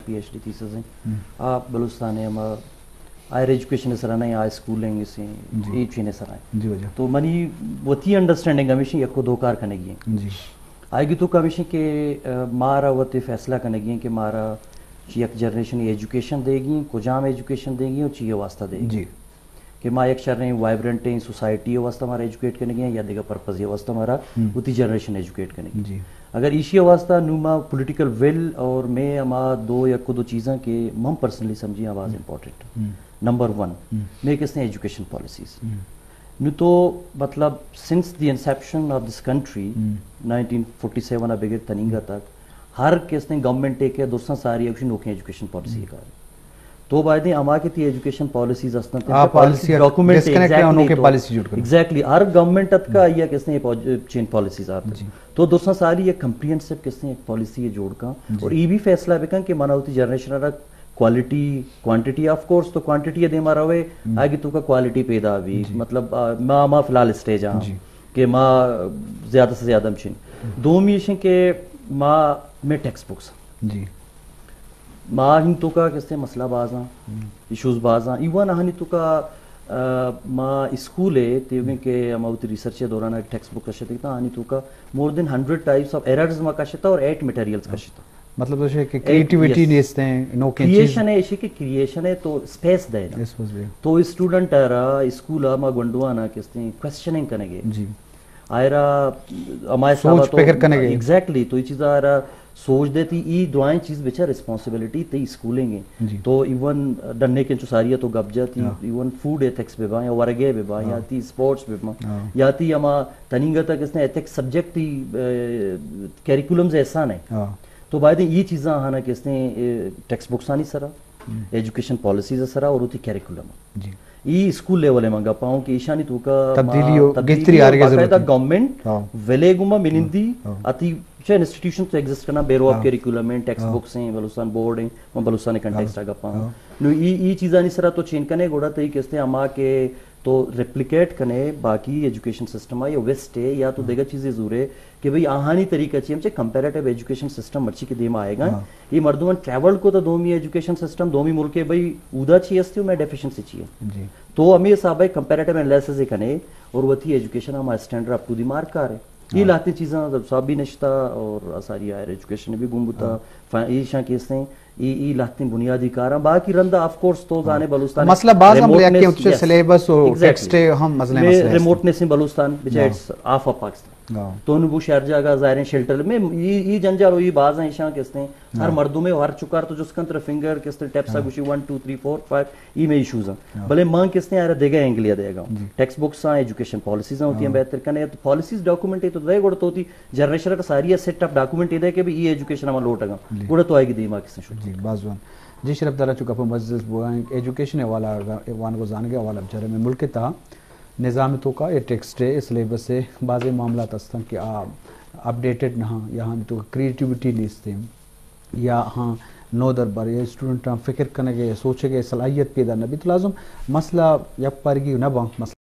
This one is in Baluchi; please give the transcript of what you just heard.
پی ایچ ڈی تھیسز ہیں۔ آ بلوچستان ءِ ہما ہائر ایجوکیشن ءِ سرا نہ ایں، آ اسکولنگ ءِ سرا ایں، اے چین ءِ سرا ایں۔ جی واجہ۔ تو منی وتی انڈرسٹینڈنگ ہمیشی یک و دو کار کنگی ہیں۔ جی۔ آئی گی تو کمیشن کہ، آ، مارا وتی فیصلہ کنگی ہیں کہ مارا چی یک جنریشن ایجوکیشن دے گی، کجام ایجوکیشن دے گی اور چی واسطہ دے گی۔ جی۔ کہ ما یک شریں وائبرنٹیں سوسائٹی ءِ واسطہ مارا ایجوکیٹ کنگی ہیں یا دیگہ پرپز ءِ واسطہ مارا وتی جنریشن ایجوکیٹ کنگی۔ جی۔ اگر ایشی ءِ واسطہ نوں ما پولیٹیکل ول اور میں ہما دو یک دو چیزاں کہ من پرسنلی سمجھی آواز امپورٹنٹ۔ نمبر ون، میں کس نے ایجوکیشن پالیسیز۔ نوں تو مطلب، since the inception of this country، nineteen forty seven ءَ بگر تنینگا تک، ہر کس نے گورنمنٹ ءَ کہ درساں ساری ایک نوکیں ایجوکیشن پالیسی کار۔ تو باید ہیں ہما کہ تی ایجوکیشن پالیسیز ہستن، آ پالیسی پالیسی ڈاکومنٹ ڈسکنیکٹ ہے، انہوں کے تو پالیسی جوڑ کرنا۔ ایگزیکٹلی، ہر گورنمنٹ اتکا یا کس نے پا-، چین پالیسیز آتے۔ جی۔ تو درساں ساری ایک کمپریہنسو کس نے ایک پالیسی جوڑ کن اور یہ بھی فیصلہ بکن کہ منا ہوتی جنریشن را کوالٹی، کوانٹٹی، آف کورس تو کوانٹٹی ءِ دیما روے، آگے تو کا کوالٹی پیدا بھی، مطلب، آ، ما، ما فی الحال اسٹیج آں کہ ما زیادہ سے زیادہ ہم چین۔ دومی ایشیں کہ ما، میں ٹیکسٹ بکس۔ جی۔ ما ہن تو کا کس نے مسئلہ بازاں، ایشوز بازاں، ایون ہنی تو کا، آ، ما اسکول ہے، تیویں کہ ہما ہوتی ریسرچ ءِ دوران ٹیکسٹ بک کشتے تا، ہنی تو کا مور دین ہنڈریڈ ٹائپس آف ایررز ما کشتا اور ایٹ مٹیریلز کشتا۔ مطلب تو کہ کریٹیویٹی نیست ہیں، نوکیں چیز۔ کریئیشن ہے، ایشی کہ کریئیشن ہے تو اسپیس دے نا۔ تو اسٹوڈنٹ آ رہا، اسکول آ ما گونڈوانا کس نے کوشچننگ کنگے۔ جی۔ آئرا ہمارے سوچ فکر کنگے۔ ایگزیکٹلی، تو یہ چیز آئرا سوچ دیتی، ای درائیں چیز بچا ریسپانسبلٹی تی اسکولنگ ہیں۔ جی۔ تو ایون ڈنے کے چو ساری تو گپ جاتی، ایون فوڈ ایتھکس بے با، یا ورگے بے با، یا تی اسپورٹس بے با، یا تی ہما تنینگا تا کس نے ایتھکس سبجیکٹ تی، اے، کریکولمز ایسا نہیں۔ تو باید یہ چیزاں ہانا کس نے، اے، ٹیکسٹ بکسانی سرا، ایجوکیشن پالیسیز سرا اور ہوتی کریکولم۔ جی۔ ای اسکول لیول ءَ من گپاں کہ ایشانی توکا تبدیلی و گہتری آرگ ءِ ضرورت ہے۔ گورنمنٹ ولے گما منندی اتی چہ انسٹیٹیوشن تو ایگزسٹ کرنا، بیورو آف کریکولم ہیں، ٹیکسٹ بکس ہیں، بلوچستان بورڈ ہیں، من بلوچستان کنٹیکسٹ آ گپاں۔ نو ای، ای چیزانی سرا تو چین کنے گوڑا تئی کستے ہما کہ تو ریپلیکیٹ کنے باقی ایجوکیشن سسٹم آ یا ویسٹ ہے یا تو دیگہ چیزیں زورے کہ بھئی آہانی طریقہ چی ہم چہ کمپیریٹیو ایجوکیشن سسٹم مرچی کے دیما آئے گا۔ یہ مردمان ٹریول کو تو دومی ایجوکیشن سسٹم، دومی ملک ہے بھئی اودا چی ہستی میں ڈیفیشنسی چی ہے۔ جی۔ تو ہمیں حساب ہے کمپیریٹیو انالیسس کنے اور وتی ایجوکیشن ہما standard up to the mark کار ہے۔ یہ لہتیں چیزاں صاحب بھی نشتا اور ساری ہائر ایجوکیشن بھی گم بوتا۔ فا-، یہ شان کیس ہیں، یہ، یہ لہتیں بنیادی کار ہیں۔ باقی رندا آف کورس تو زانے بلوچستان مسئلہ باز ہم ریموٹنس، بلے کہ سلیبس اور ٹیکسٹ ہم مسئلہ، مسئلہ ریموٹنس ہیں بلوچستان، بچا اٹس آف آف پاکستان۔ تو نو بو شہر جاگہ ظاہر ہیں شیلٹر میں یہ، یہ جنجال ہوئی باز ہیں ایشاں کستے ہیں۔ ہر مردم ہے، ہر چکار تو جس کن تر فنگر کستے ٹیپس آ گوشی one, two, three, four, five, ای میں ایشوز ہیں۔ بلے مان کستے ہیں آرا دیگا اینگلیا دیگا۔ ٹیکسٹ بکس آں، ایجوکیشن پالیسیز آں ہوتی ہیں بہتر کنے، تو پالیسیز ڈاکومنٹ ہے تو دے گوڑ تو ہوتی جنریشن کا ساری سیٹ اپ ڈاکومنٹ ہے دے کہ بھی یہ ایجوکیشن ہم لوٹ گا۔ گوڑا تو آئے گی دیما کسے شو۔ جی، باز وان۔ جی، شرف دارا چکا پہ مجلس بوائیں ایجوکیشن والا وان کو زانگے والا بچارے میں ملک تا نظام توکا اے ٹیکسٹ ہے، سلیبس ہے، بعض معاملات ہستن کہ آ اپڈیٹڈ نہ ہاں، یا ہاں تو کریٹیویٹی نیست ہیں، یا ہاں نو دربر یا اسٹوڈنٹاں فکر کنگے، سوچگے صلاحیت پیدا نہ بیت، لازم مسئلہ یک پارگی نہ باں، مسئلہ